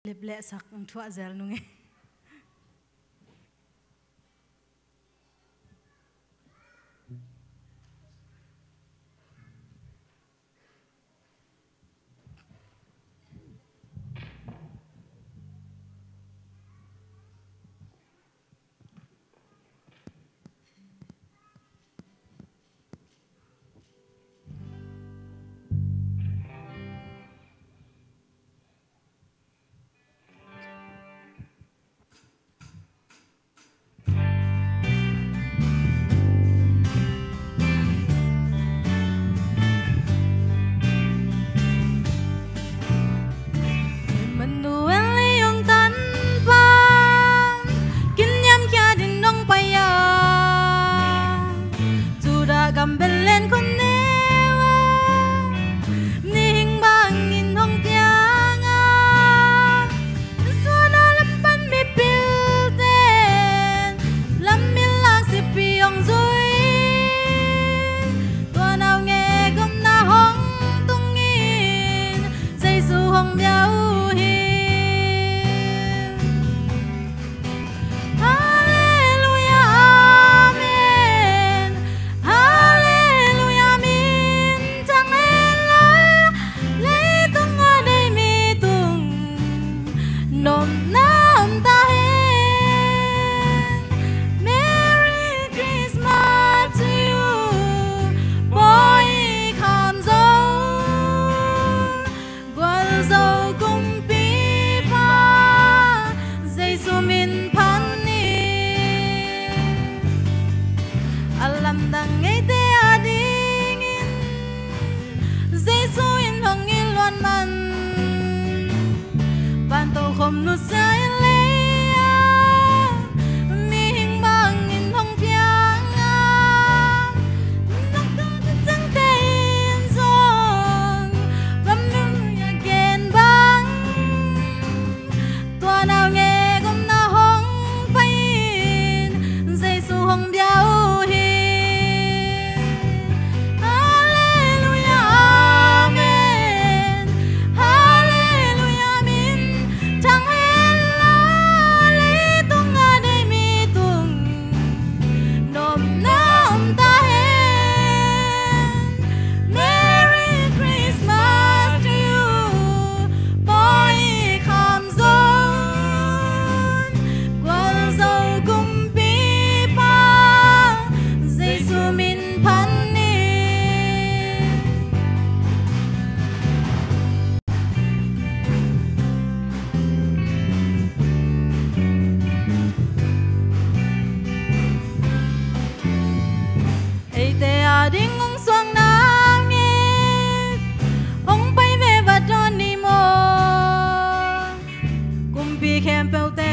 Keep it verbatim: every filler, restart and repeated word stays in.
Leplehsak, thuah zel nung e. Emmanuel, ei hong tan pan, kin niamkhiat in hong pai a, Judah gam Bethlehem khua neu ah, mihing bangin hong piang a, suan a lam pan mipilte in lamin lak sipi hong zui. Tua naungek omna hong tungin Jesu hong bia uh hi. Halleluiah, amen. Halleluiah, minthang hen la, leitung a deih mi tung nopna om ta hen. Merry Christmas to you, Bawi Khamzon. Gualzo kumpipa, Jesu min phat ni. A lamdang eite adingin Jesu in hong it luat man, vantokhom nusia in lei ah mihing bangin hong piang a, nokdang tangte in zong ramlum a gen bang. Tua naungek omna hong pai in Jesu hong bia uh hi. Halleluiah, amen. Halleluiah, minthang hen la, leitung a deih mi tung nopna om ta hen. Merry Christmas to you, Bawi Khamzon. Gualzo kumpipa, Jesu min phat ni. Eite ading hong suakna ngit hong pai ve vat dawn ni maw. Kumpi khempeuhte